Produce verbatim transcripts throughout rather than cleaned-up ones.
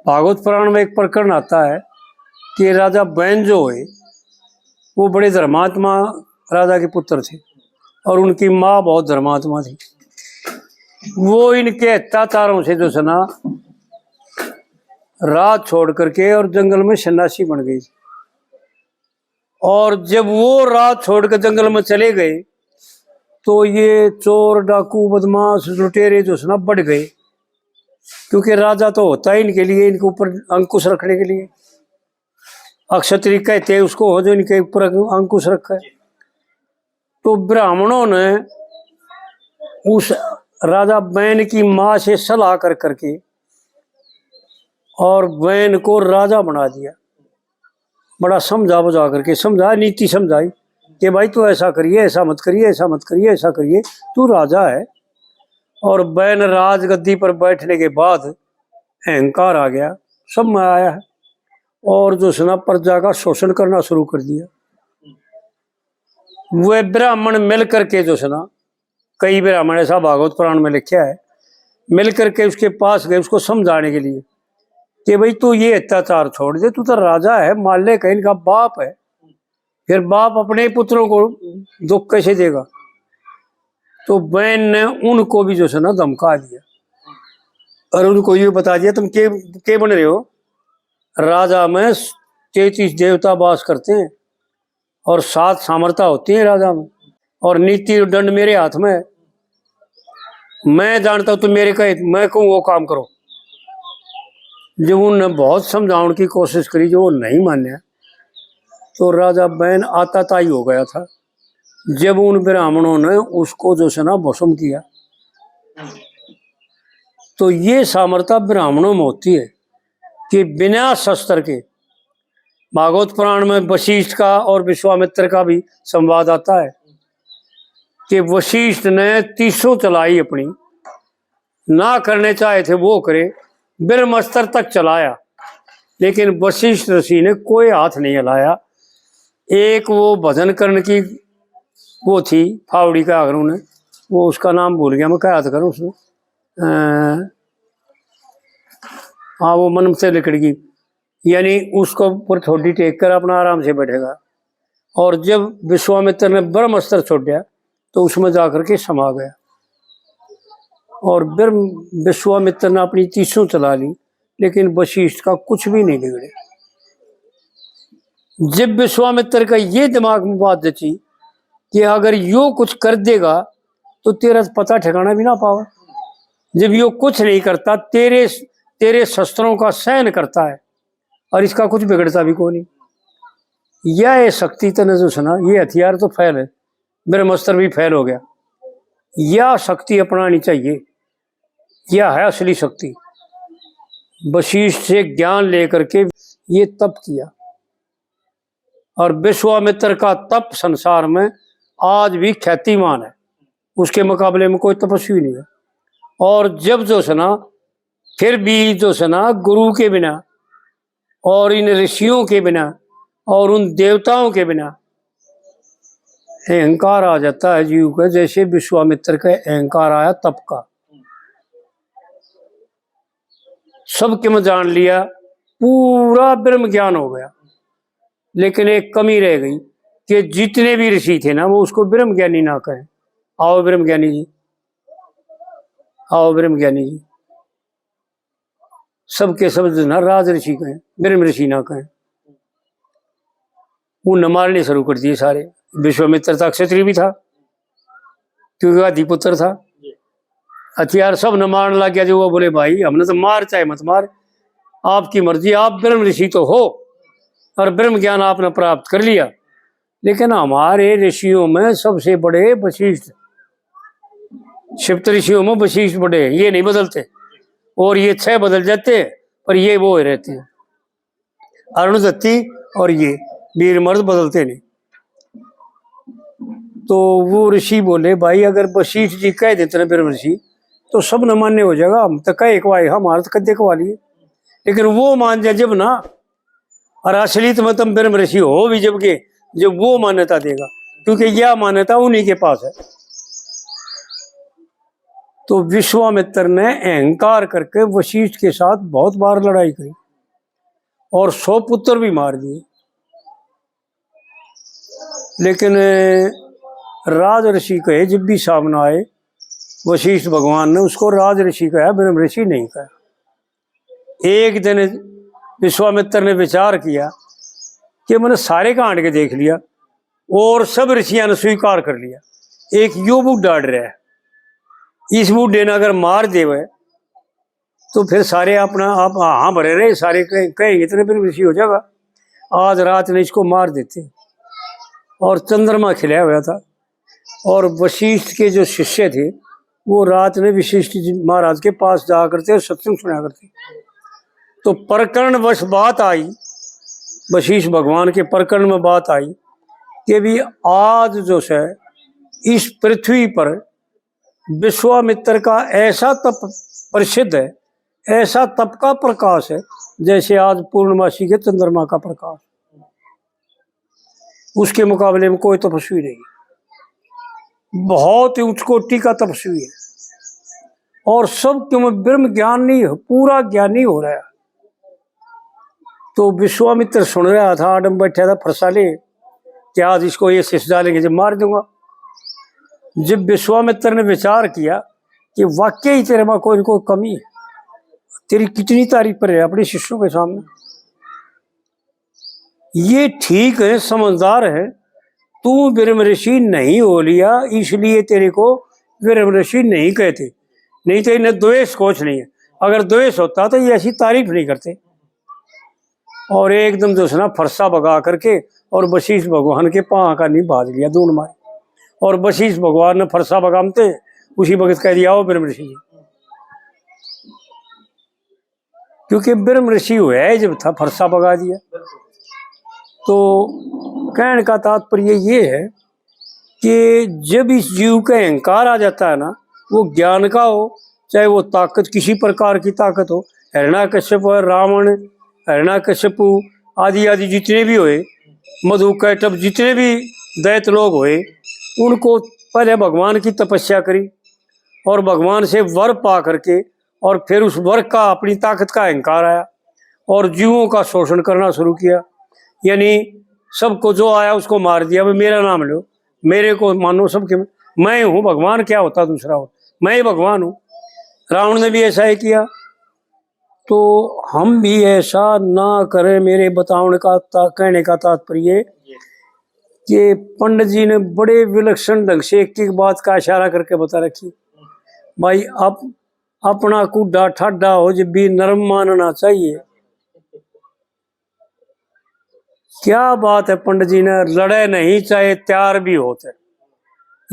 भागवत पुराण में एक प्रकरण आता है कि राजा बैन जो हुए, वो बड़े धर्मात्मा राजा के पुत्र थे और उनकी माँ बहुत धर्मात्मा थी। वो इनके अत्याचारों से जो है ना, राज छोड़ करके और जंगल में सन्यासी बन गई। और जब वो राज छोड़ के जंगल में चले गए, तो ये चोर, डाकू, बदमाश, लुटेरे जो है ना, बढ़ गए, क्योंकि राजा तो होता है इनके लिए, इनके ऊपर अंकुश रखने के लिए। अक्षत्री कहते हैं उसको, हो जो इनके ऊपर अंकुश रखा है। तो ब्राह्मणों ने उस राजा बैन की माँ से सलाह कर करके और बैन को राजा बना दिया। बड़ा समझा बुझा करके समझा, नीति समझाई कि भाई, तू ऐसा करिए, ऐसा मत करिए, ऐसा मत करिए, ऐसा करिए, तू राजा है। और बैन राजगद्दी पर बैठने के बाद अहंकार आ गया, सब में आया है, और जो है ना, प्रजा का शोषण करना शुरू कर दिया। वे ब्राह्मण मिल करके जो है ना, कई ब्राह्मण, ऐसा भागवत पुराण में लिखा है, मिल करके उसके पास गए उसको समझाने के लिए कि भाई, तू ये अत्याचार छोड़ दे, तू तो राजा है, माल्य का इनका बाप है। फिर बाप अपने पुत्रों को दुख कैसे देगा? तो बैन ने उनको भी जो है ना, धमका दिया और उनको ये बता दिया, तुम के, के बन रहे हो? राजा में तैंतीस देवता वास करते हैं और सात सामर्थ्य होती है राजा में, और नीति और दंड मेरे हाथ में है। मैं जानता हूँ, तुम मेरे कहे, मैं कहूँ वो काम करो। जब उनने बहुत समझाने की कोशिश करी, जो वो नहीं मान्या, तो राजा बैन आताताई हो गया था। जब उन ब्राह्मणों ने उसको जो है ना, भस्म किया, तो ये सामर्थ्य ब्राह्मणों में होती है कि बिना शस्त्र के, भागवत पुराण में वशिष्ठ का और विश्वामित्र का भी संवाद आता है कि वशिष्ठ ने तीसों चलाई अपनी, ना करने चाहे थे वो करे, ब्रह्मास्त्र तक चलाया, लेकिन वशिष्ठ ऋषि ने कोई हाथ नहीं हिलाया। एक वो भजन करण की वो थी, फावड़ी का आखिर उन्हें, वो उसका नाम भूल गया मैं, क्या याद करूँ उसमें। अ, हाँ, वो मन से निकल गई, यानी उसको ऊपर ठोडी टेक कर अपना आराम से बैठेगा। और जब विश्वामित्र ने ब्रह्मास्त्र छोड़ा, तो उसमें जाकर के समा गया। और ब्रह्म, विश्वामित्र ने अपनी तीसों चला ली, लेकिन वशिष्ठ का कुछ भी नहीं बिगड़े। जब विश्वामित्र का ये दिमाग में बात जची कि अगर यो कुछ कर देगा, तो तेरा पता ठिकाना भी ना पावे। जब यो कुछ नहीं करता, तेरे, तेरे शस्त्रों का सहन करता है और इसका कुछ बिगड़ता भी कोनी। यह शक्ति तने जो सुना, ये हथियार तो फेल है, ब्रह्मास्त्र भी फेल हो गया। यह शक्ति अपनानी चाहिए, यह है असली शक्ति। वशिष्ठ से ज्ञान लेकर के ये तप किया, और विश्वामित्र का तप संसार में आज भी ख्यातिमान है, उसके मुकाबले में कोई तपस्वी नहीं है। और जब जो है ना, फिर भी जो है ना, गुरु के बिना और इन ऋषियों के बिना और उन देवताओं के बिना अहंकार आ जाता है जीव का, जैसे विश्वामित्र का अहंकार आया तप का। सबके में जान लिया, पूरा ब्रह्म ज्ञान हो गया, लेकिन एक कमी रह गई कि जितने भी ऋषि थे ना, वो उसको ब्रह्म ज्ञानी ना कहें। आओ ब्रह्म ज्ञानी जी, आओ ब्रह्म ज्ञानी जी। सबके सब जो ना राज ऋषि कहें, ब्रह्म ऋषि ना कहें। उनने मारने शुरू कर दिए सारे। विश्वामित्र था, क्षत्रिय भी था, क्योंकि आदि पुत्र था। हथियार सब ने मारने लग गया। जो वो बोले, भाई, हमने तो मार चाहे मत मार, आपकी मर्जी, आप ब्रह्म ऋषि तो हो और ब्रह्म ज्ञान आपने प्राप्त कर लिया, लेकिन हमारे ऋषियों में सबसे बड़े वशिष्ठ, सप्त ऋषियों में वशिष्ठ बड़े हैं, ये नहीं बदलते। और ये छह बदल जाते हैं, पर ये वो ही रहते हैं। अरुण दत्ती और ये वीर मर्द बदलते नहीं। तो वो ऋषि बोले, भाई, अगर वशिष्ठ जी कह देते ना ब्रह्म ऋषि, तो सब न मान्य हो जाएगा। हम तो कहे कवाए, हमारे तो कद्दे कवा लिए, लेकिन वो मान जाए जब ना, और असलियत में तुम ब्रह्म ऋषि हो भी जब के, जब वो मान्यता देगा, क्योंकि यह मान्यता उन्हीं के पास है। तो विश्वामित्र ने अहंकार करके वशिष्ठ के साथ बहुत बार लड़ाई करी और सौ पुत्र भी मार दिए। लेकिन राजऋषि कहे जब भी सामने आए, वशिष्ठ भगवान ने उसको राजऋषि कहा, ब्रह्म ऋषि नहीं कहा। एक दिन विश्वामित्र ने विचार किया कि मैंने सारे कांड के देख लिया और सब ऋषियां ने स्वीकार कर लिया, एक यो बूढ़ा अड़ रहा है, इस बूढ़े ने अगर मार देवे तो फिर सारे अपना आप हाँ भरे रहे, सारे कहे-, कहेंगे इतने, फिर ऋषि हो जाएगा, आज रात ने इसको मार देते। और चंद्रमा खिला हुआ था और वशिष्ठ के जो शिष्य थे वो रात में वशिष्ठ जी महाराज के पास जाया करते और सत्संग सुना करते। तो प्रकरणवश बात आई, वशिष्ठ भगवान के प्रकरण में बात आई कि भी आज जो है इस पृथ्वी पर विश्वामित्र का ऐसा तप प्रसिद्ध है, ऐसा तप का प्रकाश है, जैसे आज पूर्णमासी के चंद्रमा का प्रकाश। उसके मुकाबले में कोई तपस्वी नहीं, बहुत ही उच्च कोटि का तपस्वी है। और सब क्यों ब्रह्म ज्ञान नहीं, पूरा ज्ञानी हो रहा है। तो विश्वामित्र सुन रहा था, आडम बैठा था फरसा ले कि आज इसको ये शिष्य डालेंगे, जब मार दूंगा। जब विश्वामित्र ने विचार किया कि वाकई तेरे में कोई ना कोई कमी है, तेरी कितनी तारीफ कर रहे हैं अपने शिष्यों के सामने, ये ठीक है, समझदार है, तू ब्रह्म ऋषि नहीं हो लिया, इसलिए तेरे को ब्रह्म ऋषि नहीं कहते, नहीं तो इन्हें द्वेष कुछ नहीं है। अगर द्वेष होता तो ये ऐसी तारीफ नहीं करते। और एकदम जो है ना फरसा भगा करके और वशिष्ठ भगवान के पाँव का नहीं बाज लिया, दून मारे। और वशिष्ठ भगवान ने फरसा भगामते उसी वक्त कह दिया, "आओ ब्रह्म ऋषि जी।" क्योंकि ब्रह्म ऋषि हुआ है जब था, फरसा भगा दिया। तो कहने का तात्पर्य ये है कि जब इस जीव का अहंकार आ जाता है ना, वो ज्ञान का हो, चाहे वो ताकत किसी प्रकार की ताकत हो, हिरण्यकश्यप हो, रावण, हिरण्यकश्यपु आदि आदि जितने भी हुए, मधु कैटभ जितने भी दैत लोग हुए, उनको पहले भगवान की तपस्या करी और भगवान से वर पा करके और फिर उस वर का अपनी ताकत का अहंकार आया और जीवों का शोषण करना शुरू किया। यानी सबको जो आया उसको मार दिया, "भाई मेरा नाम लो, मेरे को मानो, सबके मैं हूँ भगवान, क्या होता दूसरा हो, मैं ही भगवान हूँ।" रावण ने भी ऐसा ही किया। तो हम भी ऐसा ना करें। मेरे बतावण का ता-, कहने का तात्पर्य कि पंडित जी ने बड़े विलक्षण ढंग से एक एक बात का इशारा करके बता रखी। भाई, आप अपना कूड़ा ठाडा हो जब भी नरम मानना चाहिए। क्या बात है पंडित जी ने, लड़े नहीं चाहे तैयार भी होते।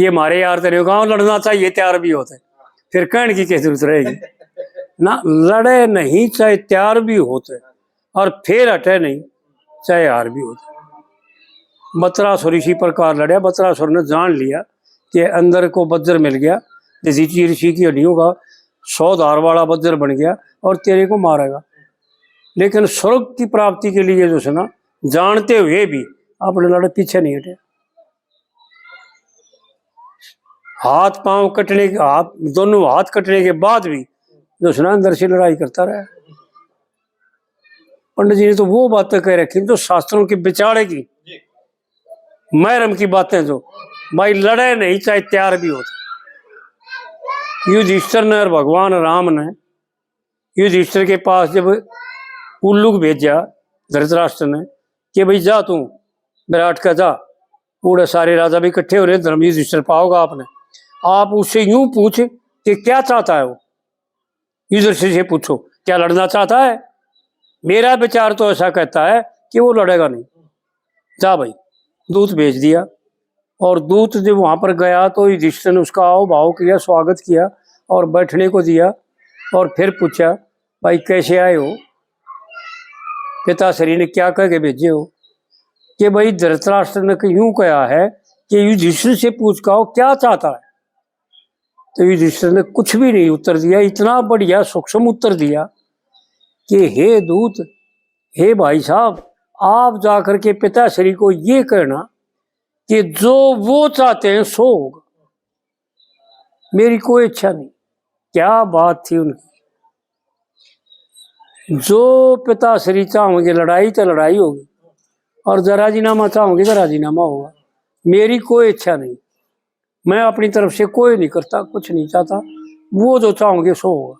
ये हमारे यार तेरे गांव लड़ना चाहिए, तैयार भी होते, फिर कहने की क्या जरूरत रहेगी ना। लड़े नहीं चाहे तैयार भी होते और फिर हटे नहीं चाहे हार भी होते। बतरासुर इसी प्रकार लड़या, बतरासुर ने जान लिया कि अंदर को वज्र मिल गया, जैसे चीर सी की हड्डियों का सौ धार वाला वज्र बन गया और तेरे को मारेगा। लेकिन स्वर्ग की प्राप्ति के लिए जो है ना, जानते हुए भी अपने लड़े पीछे नहीं हटे। हाथ पांव कटने के, हाथ, दोनों हाथ कटने के बाद भी जो है ना, अंदर से लड़ाई करता रहा। पंडित जी ने तो वो बातें कह रखी जो शास्त्रों के बिचारे की, महरम की बातें, जो भाई लड़े नहीं चाहे तैयार भी होते। युधिष्ठिर ने और भगवान राम ने युधिष्ठिर के पास जब उल्लूक भेजा धृतराष्ट्र ने कि भाई जा तू विराट का जा, उड़े सारे राजा भी इकट्ठे हो रहे, धर्म युधिष्ठिर पाओगा आपने, आप उससे यूं पूछ कि क्या चाहता है वो। युधिष्ठिर से पूछो क्या लड़ना चाहता है। मेरा विचार तो ऐसा कहता है कि वो लड़ेगा नहीं। जा भाई, दूत भेज दिया। और दूत जब वहां पर गया तो युधिष्ठिर ने उसका आव भाव किया, स्वागत किया और बैठने को दिया। और फिर पूछा, भाई कैसे आए हो, पिताश्री ने क्या कह के भेजे हो? कि भाई धृतराष्ट्र ने यूं कहा है कि युधिष्ठिर से पूछ का हो क्या चाहता है। तो युधिष्ठिर ने कुछ भी नहीं उत्तर दिया, इतना बढ़िया सूक्ष्म उत्तर दिया कि हे दूत, हे भाई साहब, आप जाकर के पिताश्री को ये कहना कि जो वो चाहते हैं सो होगा, मेरी कोई इच्छा नहीं। क्या बात थी उनकी। जो पिता श्री चाहोगे लड़ाई तो लड़ाई होगी, और जो राजीनामा चाहोगे तो राजीनामा होगा। मेरी कोई इच्छा नहीं, मैं अपनी तरफ से कोई नहीं करता, कुछ नहीं चाहता। वो जो चाहोगे सो होगा।